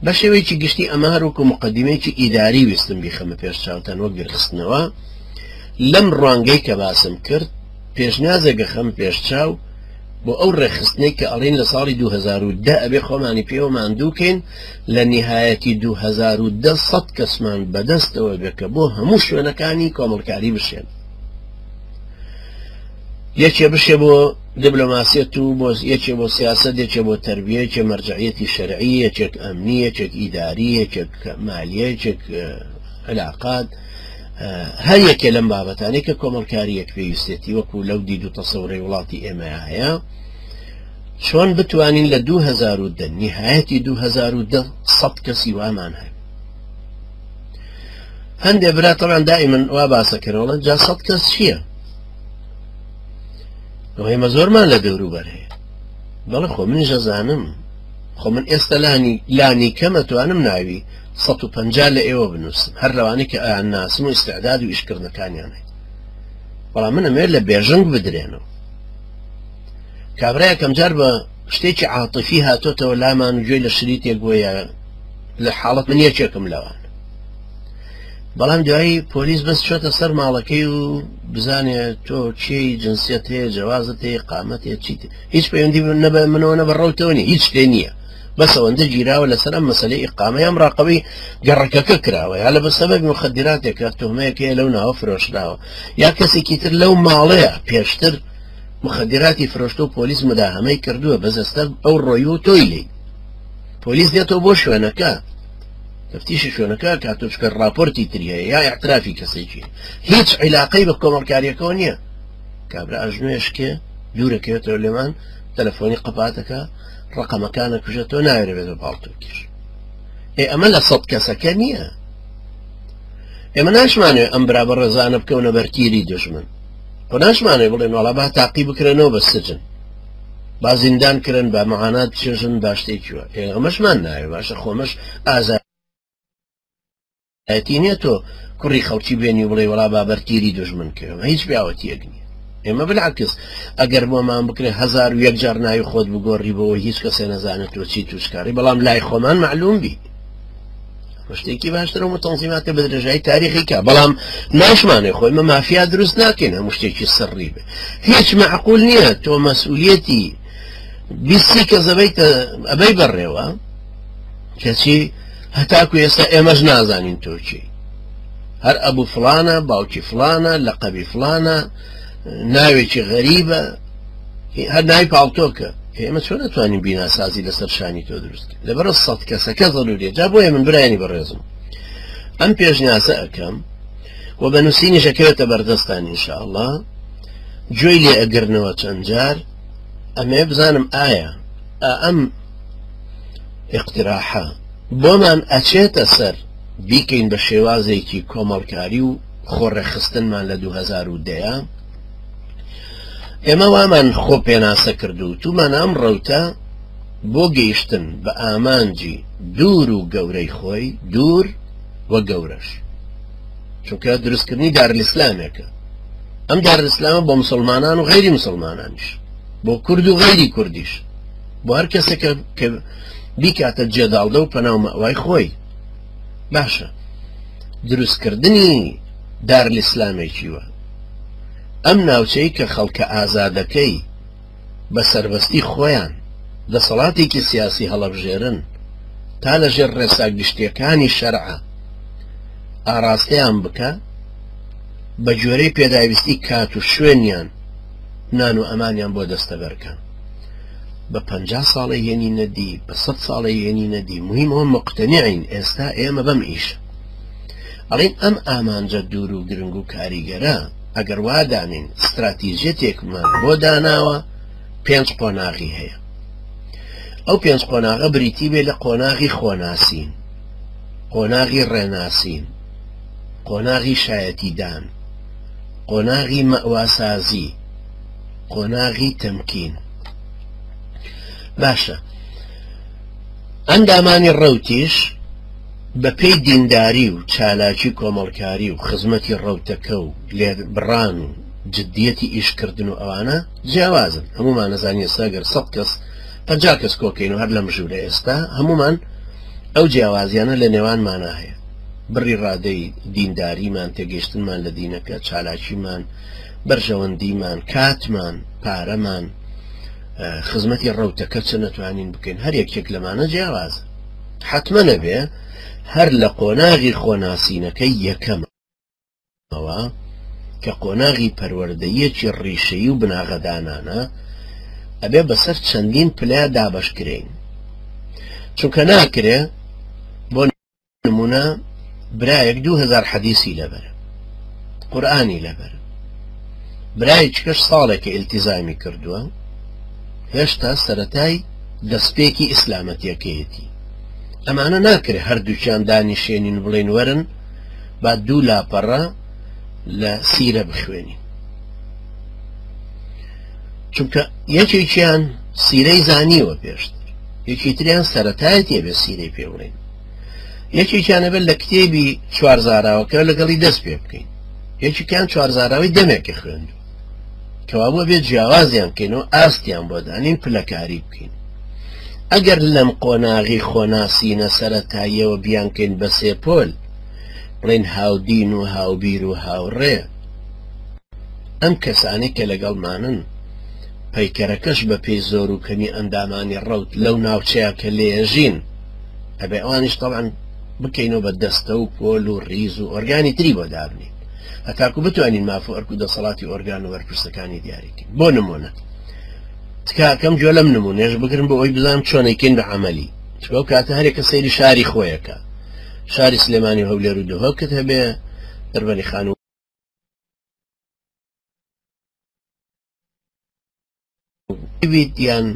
بە شێوەیەکی گشتی ئەمە هەر وەکو موقەدیمەیەکی ئیداری ویستم بیخەمە پێش چاوتان وەک بیرخستنەوە. لەم ڕوانگەی کە باسم کرد پێشنیازێک ئەخەم پێش چاو بۆ ئەو ڕێکخستنەی کە ئەڵێین لە ساڵی 2010 ئەبێ خۆمانی پێوە ماندوو کەین، لە نیهایەتی 2010 سەد کەسمان بەدەستەوە بێ کە بۆ هەموو شوێنەکانی کۆمەڵکاری بشێن. یەکێ بشێ بۆ دیبلۆماسیەت و بۆ یەکێ بۆ سیاسەت، یەکێ بۆ تەربیە، یەکێ مەرجەعیەتی شەرعی، یەکێک ئەمنی، یەکێک ئیداری، یەکێک مالیە، یەکێک علاقات، هەر یەکێ لەم بابەتانەی کە کۆمەڵکارییەک پێویستێتی وەکو لەو دید و تەسەورەی وڵاتی ئێمەیا هەیە، چۆن بتوانین لە 2010 نیهایەتی 2010 سەد کەسی وامان هەبێ. هەندێ برا تەبعەن دائیمەن وا باسەکەنەوە جا سەد کەس چییە؟ ئەوە ئێمە زۆرمان لە دەوروبەر هەیە. بەڵێ خۆ منیش ئەزانم، خۆ من ئێستا لانی لانی کەم ئەتوانم ناوی 150 لە ئێوە بنووسم، هەر لەوانەی کە ئەیان ناسم و ئیستعداد و ئیشکردنەکانیان هەیە، بەڵام من ئەمەوێت لە بێژنگ بدرێنەوە. کابرا یەکەم جار بە شتێکی عاتفی هاتۆتەوە لامان و گوێی لە شریتێک بووە یا لە حاڵەت من یەکێکم لەوان، بەڵام دوایی پۆلیس بەس چۆتە سەر ماڵەکەی و بزانێ تۆ کێی، جنسیەت هەیە، جەوازت هەیە، قامەت هەیە، چیت، هیچ پەیوەندی نە بە منەوە نە بە ڕەوتەوە نیە، هیچ شتێ نییە، بەس ئەوەندە گیراوە لەسەر ئەم مەسەلەی ئیقامە یا مراقەبەی گەڕەکەکە کراوە، یا لە بە سەبەبی مخدراتێکە تۆمەیەک هەیە لەو ناوە فرۆشراوە، یا کەسێکی تر لەو ماڵەیە پێشتر مخدراتی فرۆشتە و پۆلیس مداهەمەی کردووە، بەس ئێستا ئەو ڕۆیوە و تۆی لێی. پۆلیس دێتەوە بۆ شوێنەکە، تەفتیشی شوێنەکە کاتۆ، چونکە ڕاپۆرتی تری هەیە یا ئیعترافی کەسێکی، هیچ عیلاقەی بە کۆمەڵکاریەکەوە نییە. کابرا ئەژنوێشکێ دوورەکەوێتەوە لێمان، تەلەفۆنی قەپاتەکە، ڕقەمەکانە کوژێتەوە، ناوێرە بێتە پاڵتۆکیش. ئێ ئەمە لە سەد کەسەکە نییە. ئێمە ناشمانەوێ ئەم برا بەڕێزانە بکەونە بەر تیری دوژمن، خۆ ناشمانەوێ بڵێن وەڵا با تاقی بکرێنەوە بە سجن، با زیندان کرن، با معانات بچێژن، با شتێکی وە. ئێ ئەمەشمان ناوێ. باشە خۆمەش ئازایەتی نییە تۆ کوڕی خەڵکی بێنی و بڵێ وەڵا با بەر تیری دوژمن کەوێ، هیچ پیاوەتیەک نییە. ئێمە بالعکس ئەگەر بۆمان بکرێ 1001 جار ناوی خۆت بگۆڕی بۆەوە هیچ کەسێ نەزانێت تۆ چی توشکاری، بەڵام لای خۆمان معلوم بی شتێکی باشترە و تەنزیماتە بە درێژایی تاریخی کە، بەڵام ناشمانێ خۆی مە مافیا دروست ناکەین هەموو شتێکی سڕی بێ. هیچ معقول نییە تۆ مەسئولیەتی بیستی کەس ئەبەیتە ئەبەی بەڕێوە، کەچی هەتاکو ئێستا ئێمەش نازانین تۆ کێی. هەر ئەبوو فڵانە، باوکی فڵانە، لەقەبی فڵانە، ناوێکی غەریبە، هەر ناوی پاڵتۆکە. ئێمە چۆن ئەتوانین بیناسازی لەسەر شانی تۆ دروست کەین؟ لەبەر سەد کەسەکە زەروریە. جا بۆیە من برایانی بەڕێزم ئەم پێشنیازە ئەکەم و بە نووسینیش ئەکەوێتە بەردەستان ئینشاءاللە، گوێی لێ ئەگرنەوە چەند جار، ئەمەیە بزانم ئایا ئەم اقتراحە بۆمان ئەچێتە سەر بیکەین بە شێوازێکی کۆمەڵکاری و خۆڕێکخستنمان لە 2010. ئێمە وامان خۆ پێناسە کرد و تومان ئەم ڕەوتە بۆ گەیشتن بە ئامانجی دوور و گەورەی خۆی، دوور و گەورەش چونکە دروستکردنی دارالئیسلامێکە، ئەم دارالئیسلامە بۆ مسلمانان و غەیری مسلمانانیش، بۆ کورد و غەیری کوردیش، بۆ هەر کەسێک کە بیکاتە جێداڵدە و پەناو مەوای خۆی. باشە دروستکردنی دارالئیسلامێکیوە ئەم ناوچەی کە خەڵکە ئازادەکەی بە سەربەستی خۆیان دەسەڵاتێکی سیاسی هەڵەبژێرن تا لەژێر ڕێسا گشتیەکانی شەرعە ئاراستەیان بکە بە گوێرەی پێداویستی کات و شوێنیان نان و ئەمانیان بۆ دەستەبەرکەن. بە 50 ساڵی هێنی نەدی، بە 100 ساڵی هێنی نەدی، مهمەوە مقتەنعین ئێستا ئێمە بەم ئیشە. ئەڵێن ئەم ئامانجە دوور و گرنگ و کاریگەرە ئەگەر وا دانین ستراتیژیەتێکمان بۆ داناوە، پێنج قۆناغی هەیە. ئەو پێنج قۆناغە بریتی بێ لە قۆناغی خۆناسین، قۆناغی ڕێناسین، قۆناغی شایەتیدان، قۆناغی مەواسازی، قۆناغی تەمکین. باشە ئەندامانی ڕەوتیش بە پێی دینداری و چالاکی کۆمەڵکاری و خزمەتی ڕەوتەکە و لێبڕان و جدیەتی ئیشکردن و ئەوانە جیاوازن. هەمومان نەزانین ئێستا گەر 100 کەس 50 کەس کۆکەین و هەر لەم ژوورە ئێستا هەمومان ئەو جیاوازیانە لە نێوانمانا هەیە، بڕی ڕادەی دینداریمان، تێگەیشتنمان لە دینەکە، چالاکیمان، بەرژەوەندیمان، کاتمان، پارەمان، خزمەتی ڕەوتەکە چەند ئەتوانین بکەین، هەر یەکێک لەمانە جیاوازە. حەتمەن ئەبێ هەر لە قۆناغی خۆناسینەکەی یەکەمەوە کە قۆناغی پەروەردەییەکی ڕیشەیی و بناغەدانانە، ئەبێ بەسەر چەندین پلەیا دابەشکرێین. چونکە ناکرێ بۆ نمونە برایەک 2000 حەدیسی لەبەرە، قورئانی لەبەرە، برایەکیکەش ساڵێکە ئیلتیزامی کردووە، هێشتا سەرەتای دەستپێکی ئیسلامەتیەکەیەتی. ئەمانە ناکرێ هەردووکیان دانیشێنین بڵێین وەرن با دوو لاپەڕە لە سیرە بخوێنین، چونکە یەکێکیان سیرەی زانیوە پێشتر، یەکی تریان سەرەتایەتی ئەبێ سیرەی پێ بڵێین، یەکێکیان ئەبێت لە کتێبی چوار زاراوەکە لەگەڵی دەست پێ بکەین، یەکێکیان چوار زاراوەی دەمێکە خوێندووە، کەوابوو ئەبێت جیاوازیان بکەین و ئاستیان بۆ دانین، پلەکاری بکەین. ئەگەر لەم قۆناغی خۆناسینە سەرەتاییەوە بیانکەین بە سێ پۆل، بڵێین هاودین و هاوبیر و هاوڕێ، ئەم کەسانەی کە لەگەڵمانن، پەیکەرەکەش بە پێی زۆر و کەمی ئەندامانی ڕەوت لەو ناوچەیە کە لێژین، ئەبێ ئەوانیش تەبعەن بکەینەوە بە دەستە و پۆل و ڕیز و ئۆرگانی تری بۆ دابنین هەتاکو بتوانین ماف و ئەرک و دەسەڵاتی ئۆرگان و بەرپرسەکانی دیاریکەین. بۆ نمونە تکاکەم گوێ لەم نمونەیەش بگرن بۆ ئەوەی بزانم چۆن ئەیکەین بە عەمەلی، چونکە ئەو کاتە هەرێکە سەیری شاری خۆیەکە، شاری سلێمانی و هەولێر و دهۆکت هەبێ، دەربەنی خان و بیت یان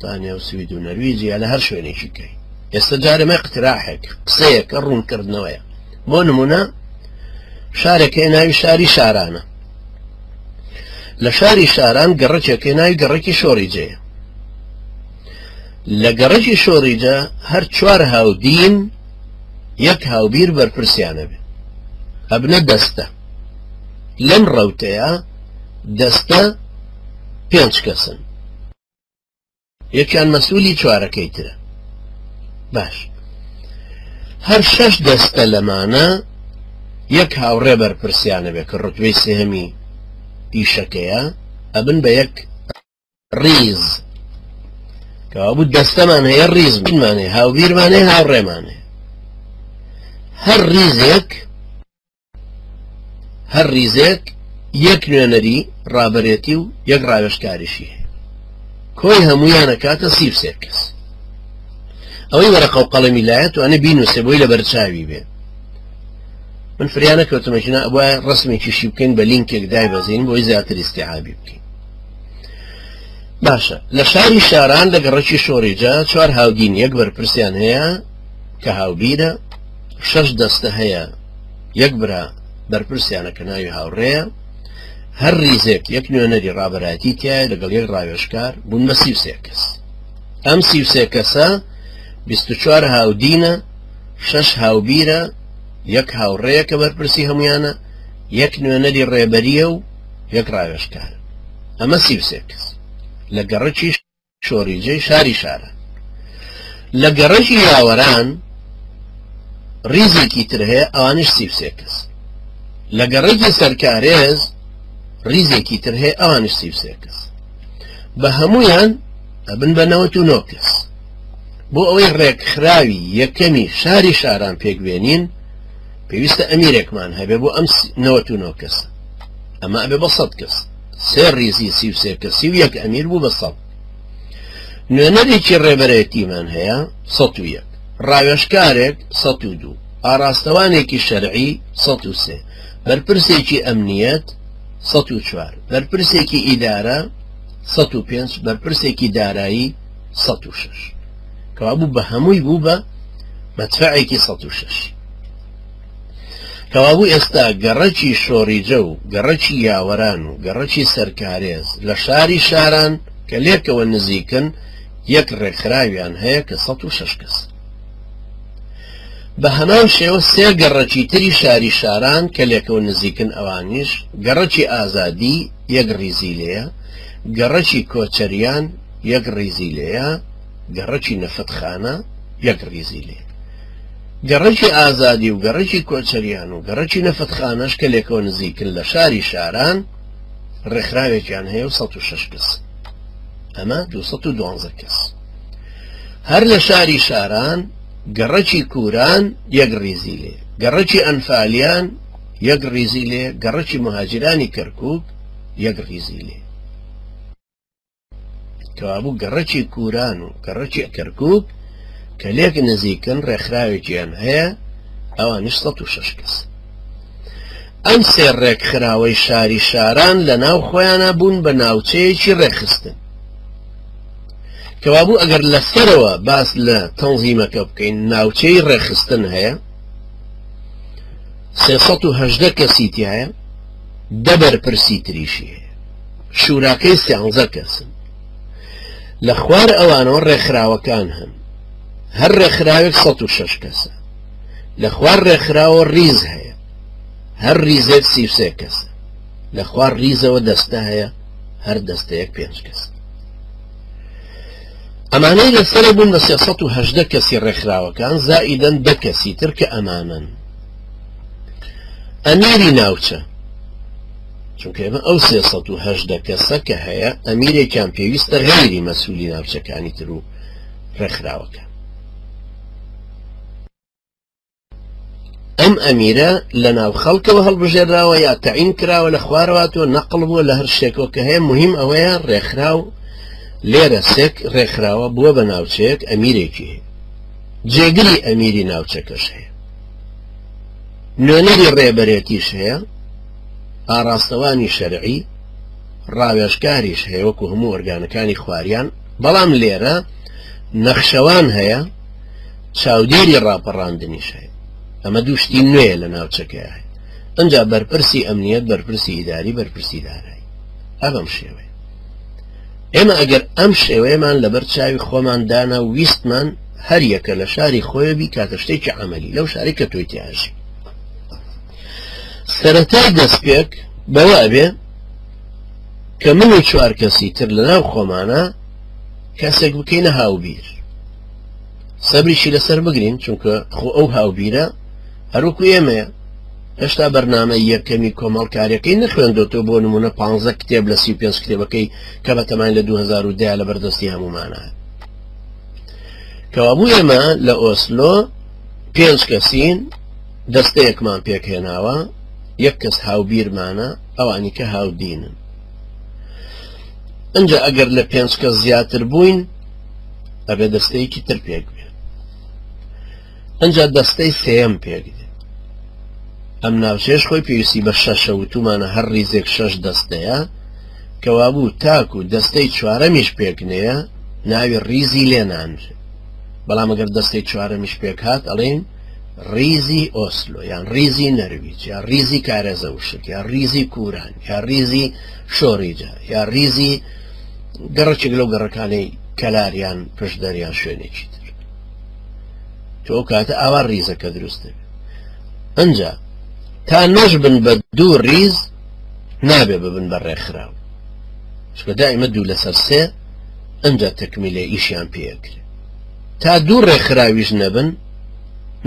تانیا و سوید و نەرویج یا لە هەر شوێنێکی کەی. ئێستا جارێ اقتراحێک، قسەیەکە، ڕوونکردنەوەیە. بۆ نمونە شارێک هەیە ناوی شاری شارانە، لە شاری شاران گەڕەکێک هەیە ناوی گەڕەکی شۆڕیجەیە. لە گەڕەکی شۆڕیجە هەر چوار هاودین یەک هاوبیر بەرپرسیانە بێ، ئەبنە دەستە. لەم ڕەوتەیە دەستە پێنج کەسن، یەکیان مەسئولی چوارەکەی ترە. باش، هەر شەش دەستە لەمانە یەک هاوڕێ بەرپرسیانە بێ کە ڕوتبەی سێهەمی ئیشەکەیە، ئەبن بە یەک ڕیز. کەوابوو دەستەمان هەیە، ڕیزمان هەیە، هاوبیرمان هەیە، هاوڕێمان هەیە. هەر ڕیزێک هەر ڕیزێک یەک نوێنەری ڕابەرێتی و یەک ڕاوێژکاریشی هەیە، کۆی هەمویان ئەکاتە 33 کەس. ئەوەی وەرەقە و قەڵەمی لایە توانێ بینوسێ بۆی لەبەرچاوی بێ. من فریا نەکەوتمە ژنا، ئەبوایە ڕەسمێکیشی بکەین بە لینکێک دایبەزین بۆی زیاتر ئیستیعابی بکەین. باشە، لە شاری شاران لە گەڕەکی شۆڕیجە چوار هاودین یەک بەرپرسیان هەیە کە هاوبیرە، شەش دەستە هەیە یەک برا بەرپرسیانە کە ناوی هاوڕێیە، هەر ڕیزێک یەک نوێنەری ڕابەرایەتی تایە لەگەڵ یەک ڕاوێژکار، بوون بە 33 کەس. ئەم 33 کەسە 24 هاودینە، شەش هاوبیرە، یەک هاوڕێیە کە بەرپرسی هەمویانە، یەک نوێنەری ڕێبەریە و یەک ڕاوێژکار. ئەمە 33 کەس لە گەڕەکی شۆریجەی شاری شاران. لە گەڕەکی یاوەران ڕیزێکی تر هەیە، ئەوانیش 33 کەس. لە گەڕەکی سەرکارێز ڕیزێکی تر هەیە، ئەوانیش 33 کەس. بە هەمویان ئەبن بە 99 کەس. بۆ ئەوەی ڕێکخراوی یەکەمی شاری شاران پێکبێنین پێویستە ئەمیرێکمان هەبێ بۆ ئەم 99 کەس. ئەمە ئەبێ بە 100 کەس. سێ ڕیزی 33 کەسی و یەک ئەمیر بوو بە 100. نوێنەرێکی ڕێبەرێتیمان هەیە 101، ڕاوێژکارێک 102، ئاراستەوانێکی شەرعی 103، بەرپرسێکی ئەمنیەت 104، بەرپرسێکی ئیدارە 105، بەرپرسێکی دارایی 106. کەوابوو بە هەمووی بوو بە مەدفەعێکی 106. کەوابوو ئێستا گەڕەکی شۆڕیجە و گەڕەکی یاوەران و گەڕەکی سەرکارێز لە شاری شاران کە لێکەوە نزیکن یەک ڕێکخراویان هەیە کە 106 کەس. بە هەمان شێوە سێ گەڕەکی تری شاری شاران کە لێکەوە نزیکن ئەوانیش گەڕەکی ئازادی یەک ڕیزی لێیە، گەڕەکی کۆچەریان یەک ڕیزی لێیە، گەڕەکی نەفتخانە یەک ڕیزی لێیە. گەڕەکی ئازادی و گەڕەکی کۆچەریان و گەڕەکی نەفتخانەش کە لێکەوە نزیکن لە شاری شاران ڕێکخراوێکیان هەیە و 106 کەس، ئەمە 212 کەس. هەر لە شاری شاران گەڕەکی کوران یەک ڕیزی لێ، گەڕەکی ئەنفالیان یەک ڕیزی لێ، گەڕەکی مهاجرانی کەرکوک یەک ڕیزی لێ. کەوابوو گەڕەکی کوران و گەڕەکی کەرکوک کە لێک نزیکن ڕێکخراوێکیان هەیە، ئەوانیش 106 کەس. ئەم سێ ڕێکخراوەی شاری شاران لە ناو خۆیانە بوون بە ناوچەیەکی ڕێکخستن. کەوابوو ئەگەر لەسەرەوە باس لە تەنزیمەکە بکەین، ناوچەی ڕێکخستن هەیە، 318 کەسی تایە، دە بەرپرسی تریشی هەیە، شوراکەی 13 کەسن. لە خوار ئەوانەوە ڕێکخراوەکان هەن، هەر ڕێکخراوێک 106 کەسە. لە خوار ڕێکخراوە ڕیز هەیە، هەر ڕیزێک 33 کەسە. لە خوار ڕیزەوە دەستە هەیە، هەر دەستەیەک 5 کەس. ئەمانەی لەسەر بوون بە 318 کەسی ڕێکخراوەکان، زائیدەن 10 کەسی تر کە ئەمانەن. ئەمیری ناوچە، چونکە ئێمە ئەو 318 کەسە کە هەیە ئەمیرێکیان پێویستە غەیری مەسوولی ناوچەکانی تر و ڕێکخراوەکە. ئەم ئەمیرە لە ناو خەڵکەوە هەڵبژێراوە یا تەعین کراوە لە خوارەواتەوە نەقڵ بووە لە هەر شتێکەوە کە هەیە، مهم ئەوەیە ڕێکخراو لێرە سێک ڕێکخراوە بووە بە ناوچەیەک ئەمیرێکی هەیە، جێگری ئەمیری ناوچەکەش هەیە، نوێنەری ڕێبەرێتیش هەیە، ئاراستەوانی شەرعی، ڕاوێژکاریش هەیە وەکو هەموو ئۆرگانەکانی خواریان. بەڵام لێرە نەخشەوان هەیە، چاودێری ڕاپەڕاندنیش هەیە. ئەمە دوو شتی نوێیە لە ناوچەکەی هەیە. ئەنجا بەرپرسی ئەمنیەت، بەرپرسی ئیداری، بەرپرسی دارایی. ئەبەم شێوەیە ئێمە ئەگەر ئەم شێوەیەمان لەبەر چاوی خۆمان دانا و ویستمان هەر یەکە لە شاری خۆی بیکاتە شتێکی عەمەلی لەو شاری کە تۆی تیاژی، سەرەتای دەستپێک بەوە ئەبێ کە من و چوار کەسی تر لەناو خۆمانە کەسێک بکەینە هاوبیر، سەبریشی لەسەر بگرین، چونکە خۆ ئەو هاوبیرە هەروەکو ئێمەیە، هێشتا بەرنامەی یەکەمی کۆمەڵکاریەکەی نەخوێندۆتەوە. بۆ نمونە 15 کتێب لە 35 کتێبەکەی کە بەتەماین لە 2010 لە بەردەستی هەمومانە. کەوابوو ئێمە لە ئۆسلۆ پێنج کەسین، دەستەیەکمان پێکهێناوە، یەک کەس هاوبیرمانە، ئەوانی کە هاودینن. ئەنجا ئەگەر لە پێنج کەس زیاتر بووین ئەبێ دەستەیەکی تر پێک بێ، ئەنجا دەستەی سێیەم پێک دێ. ئەم ناوچەیەش خۆی پێویستی بە شەشە، وتومانە هەر ڕیزێک شەش دەستەیە، کەوابوو تاکو دەستەی چوارەمیش پێک نەیە ناوی ڕیزی لێ نانرێ. بەڵام ئەگەر دەستەی چوارەمیش پێک هات ئەڵێن ڕیزی ئۆسلۆ یان ڕیزی نەرویج یا ڕیزی کارێزە وشک یا ڕیزی کوران یا ڕیزی شۆریجە یا ڕیزی گەڕەکێک لەو گەڕەکانەی کەلاریان پشدەر یان شوێنێکی تر. تۆ ئەو کاتە ئاوا ڕیزەکە دروست دەبێت. ئەنجا تا نەش بن بە دوو ڕیز نابێ ببن بە ڕێکخراو، چونکە دائیمە دوو لەسەر سێ ئەنجا تەکمیلە ئیشیان پێکرێ. تا دوو ڕێکخراویش نەبن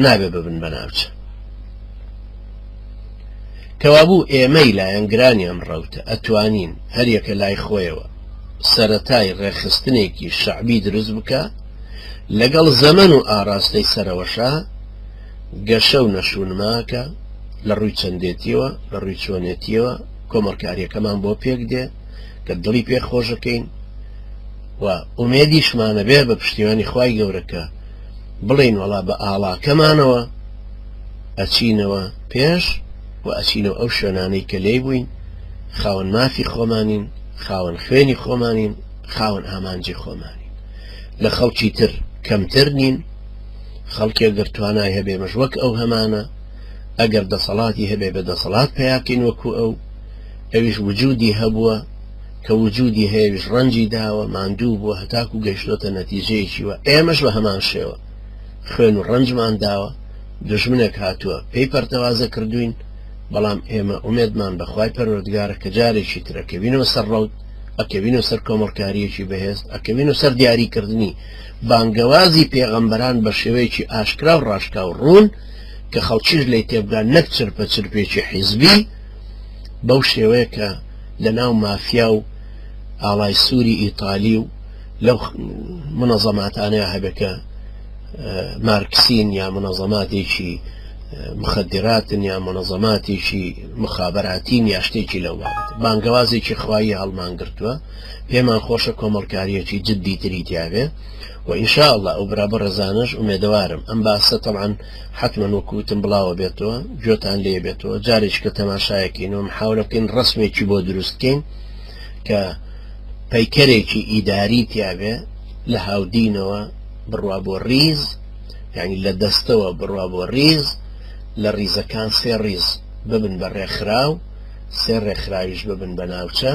نابێ ببن بە ناوچە. کەوابوو ئێمەی لایەنگرانی ئەم ڕەوتە ئەتوانین هەریەکە لای خۆیەوە سەرەتای ڕێکخستنێکی شەعبی دروست بکە، لەگەڵ زەمەن و ئاراستەی سەرەوەشا گەشە و نەشونماکە لە ڕووی چەندێتیەوە، لە ڕووی چۆنێتیەوە کۆمەڵکاریەکەمان بۆ پێک دێ کە دڵی پێ خۆشەکەین و ئومێدیشمانە بێ بە پشتیوانی خوای گەورەکە بڵێین وەڵا بە ئاڵاکەمانەوە ئەچینەوە پێش و ئەچینەوە ئەو شوێنانەی کە لێی بووین، خاوەن مافی خۆمانین، خاوەن خوێنی خۆمانین، خاوەن ئامانجی خۆمانین، لە خەڵکی تر کەمتر نین. خەڵکی ئەگەر توانای هەبێ مەش وەک ئەو هەمانە، ئەگەر دەسەڵاتی هەبێ بە دەسەڵات پیاکەین وەکو ئەو، ئەویش وجودی هەبووە، کە وجودی هەیەویش ڕەنجی داوە، ماندوو بووە هەتاکو گەیشتۆتە نەتیجەیەکی وە ئێمەش بە هەمان شێوە خوێن و ڕەنجمان داوە. دژمنێک هاتووە پێی پەرتەوازە کردوین، بەڵام ئێمە ئومێدمان بە خوای پەروەردگارە کە جارێکی ترە کە بینەوە سەر ڕەوت. ئەکەوینە سەر کۆمەڵکارییەکی بەهێز، ئەکەوینە سەر دیاریکردنی بانگەوازی پێغەمبەران بە شێوەیەکی ئاشکرا و ڕاشکاو ڕوون کە خەڵکیش لێی تێبگا نەک چرپە چرپێکی حیزبی بەو شێوەیە کە لە ناو مافیا و ئاڵای سووری ئیتالی و لەو منەزەماتانەیە هەبێ کە مارکسین یا منەزەماتێکی مخدراتن یا منەزەماتێکی مخابراتین یا شتێکی لەو بابەت بانگەوازێکی خوایی هەڵمان گرتووە پێمان خۆشە کۆمەڵکاریەکی جدی تری تیابێ و ان شاء اللە ئەو برا بەڕێزانەش ئومێدەوارم ئەم باسە تەبعەن حەتمەن وەکو وتم بڵاوە بێتەوە گوێتان لێ بێتەوە جارێکی کە تەماشایەکەین و محاولە بکەین ڕسمێکی بۆ دروست بکەین کە پەیکەرێکی ئیداری تیابێ لە هاودینەوە بڕوا بۆ ڕیز یعنی لە دەستەوە بڕوا بۆ ڕیز لە ڕیزەکان سێ ڕیز ببن بە ڕێکخراو سێ ڕێکخراویش ببن بە ناوچە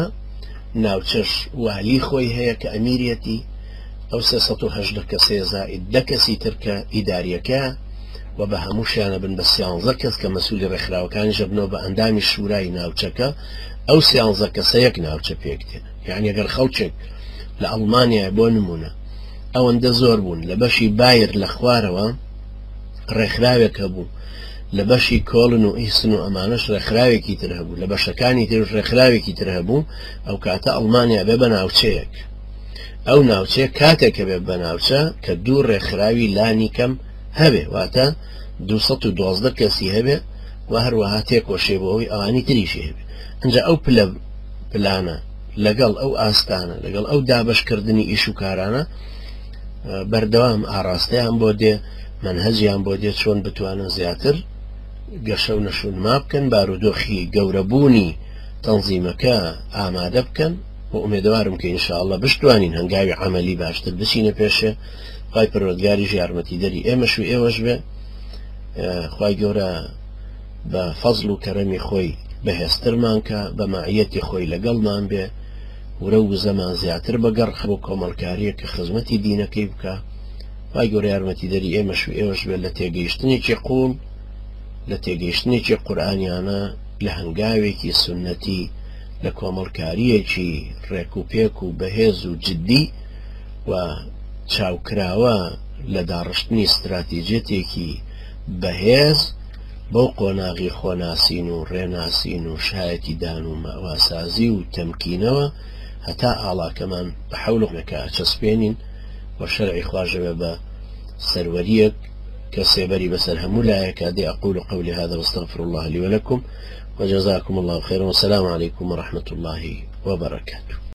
ناوچەش والی خۆی هەیە کە ئەمیریەتی ئەو 318 کەسەیە زائید دە کەسی تر کە ئیداریەکە و بە هەمووشیانە بن بە سیانزە کەس کە مەسولی ڕێکخراوەکانیش ئەبنەوە بە ئەندامی شورای ناوچەکە ئەو سیانزە کەسە یەک ناوچە پێک دێن یعنی ئەگەر خەڵکێک لە ئەڵمانیا بۆ نمونە ئەوەندە زۆر بوون لە بەشی بایر لە خوارەوە ڕێکخراوێک هەبوو لە بەشی کۆڵن و ئیسن و ئەمانەش ڕێکخراوێکی تر هەبوو لە بەشەکانی تر ڕێکخراوێکی تر هەبوو ئەو کاتە ئەڵمانیا بێ بە ناوچەیەک ئەو ناوچەیە کاتێک کە بێ بە ناوچە کە دوو ڕێکخراوی لانی کەم هەبێ واتە 212 کەسی هەبێ و هەروەها تێکۆشێ بۆ ئەوی ئەوانی تریشی هەبێ ئەجا ئەو پلە پلانە لەگەڵ ئەو ئاستانە لەگەڵ ئەو دابەشکردنی ئیش و کارانە بەردەوام ئاراستەیان بۆ دێ مەنهەجیان بۆ دێ چۆن بتوانن زیاتر گەشە و نەشونما بکەن بارودۆخی گەورەبوونی تەنزیمەکە ئامادە بکەن و ئومێدەوارم کە ان شاء اللە بشتوانین هەنگاوی عەمەلی باشتر بچینە پێشێ خوای پەروەردگاریش یارمەتیدەری ئێمەش و ئێوەش بێ خوای گەورە بە فەزڵ و کەرەمی خۆی بەهێزترمان کە بە مەعیەتی خۆی لەگەڵمان بێ ورە و وزەمان زیاتر بەگەڕ بۆ کۆمەڵکاریە کە خزمەتی دینەکەی بکە خوای گەورە یارمەتیدەری ئێمەش و ئێوەش بێت لە تێگەیشتنێکی قوڵ لە تێگەیشتنێکی قورئانیانە لە هەنگاوێکی سوننەتی لە کۆمەڵکارییەکی ڕێکوپێک و بەهێز و جددی و چاوکراوە لە داڕشتنی ستراتیجیەتێکی بەهێز بۆ قۆناغی خۆناسین و ڕێناسین و شایەتیدان و مەئواسازی و تەمکینەوە هەتا ئاڵاکەمان بە حەول و قوەکە ئەچەسپێنین و شەرعی خواش ئەبێ بە سەروەرییەک کە سێبەری بەسەر هەموو لایەکا دێ اقول قولی هذا واستغفر الله لي ولكم وجزاكم الله خيرا والسلام عليكم ورحمة الله وبركاته.